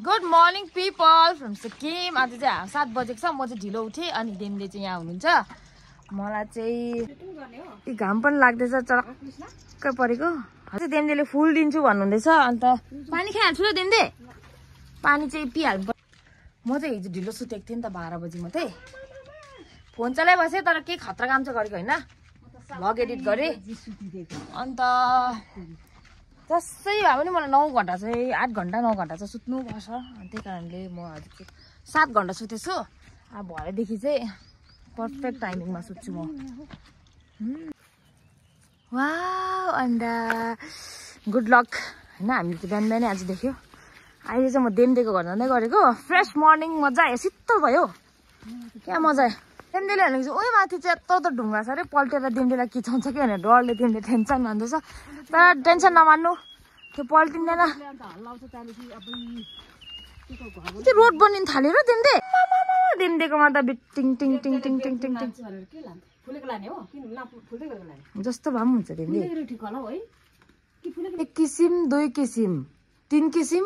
Good morning people from Sikkim. आज चाहिँ 7 बजेको छ। म चाहिँ ढिलो उठेँ अनि देमले चाहिँ यहाँ हुनुहुन्छ। मलाई चाहिँ घाम पनि लाग्दैछ, चरक्क परेको। हजुर देमले फुल दिन्छु भन्नुहुँदैछ। अन्त पानी खाइहाल्छु ल देमले, पानी चाहिँ पिइहाल्नु पर्छ। म चाहिँ हिजो ढिलो सुतेको थिएँ नि त, 12 बजी मात्रै फोन चलाइबसेँ। तर केही खतरा काम चाहिँ गरेको होइन, भ्लग एडिट गरेँ। अन्त जसै भए पनि मलाई 9 घन्टा चाहिँ 8 घन्टा 9 घन्टा चाहिँ सुत्नुपर्छ। अनि त्यही कारणले म आज चाहिँ 7 घन्टा सुतेछु। अब भरेदेखि चाहिँ पर्फेक्ट टाइमिङमा सुत्छु म। वाउ अन्त गुड लक होइन। हामीले चाहिँ बिहान बिहानै आज देख्यो। अहिले चाहिँ म देमदेको घर जाँदै गरेको। फ्रेस मर्निङ मजा आयो, शीतल भयो, क्या मजा आयो। देमदेले भनेको चाहिँ ओइ माथि चाहिँ यत्रो त ढुङ्गा छ अरे, पल्टेर देमदेलाई किचाउँछ कि भनेर डरले देमले टेन्सन भन्दैछ। तर टेन्सन नमान्नु, त्यो पल्टिँदैन। त्यो रोड बनिन थाल्यो र देमदे। देमदेकोमा त टिङ टिङ टिङ टिङ टिङ टिङ टिङ जस्तो भए पनि हुन्छ देमदे। एक किसिम, दुई किसिम, 3 किसिम।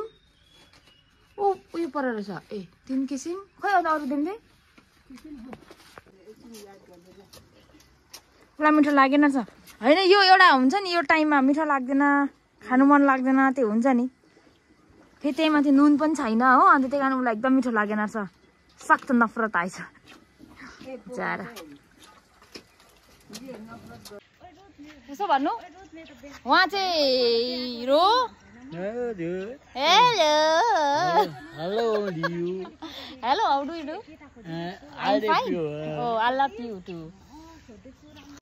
ओ उयो पर रहेछ। ए 3 किसिम खै अरू देमदे। पुरा मिठो लागेन छ होइन। यो एउटा हुन्छ नि, यो टाइममा मिठो लाग्दैन, खानु मन लाग्दैन, त्यो हुन्छ नि। फेरि त्यही माथि नुन पनि छैन हो। अन्त त्यही कारण उसलाई एकदम मिठो लागेन छ। सख्त नफरत आएछ जाएर। यसो भन्नु, उहाँ चाहिँ hero. Hello Hello, you. Hello, how do you do? I love you. Oh, I love you too.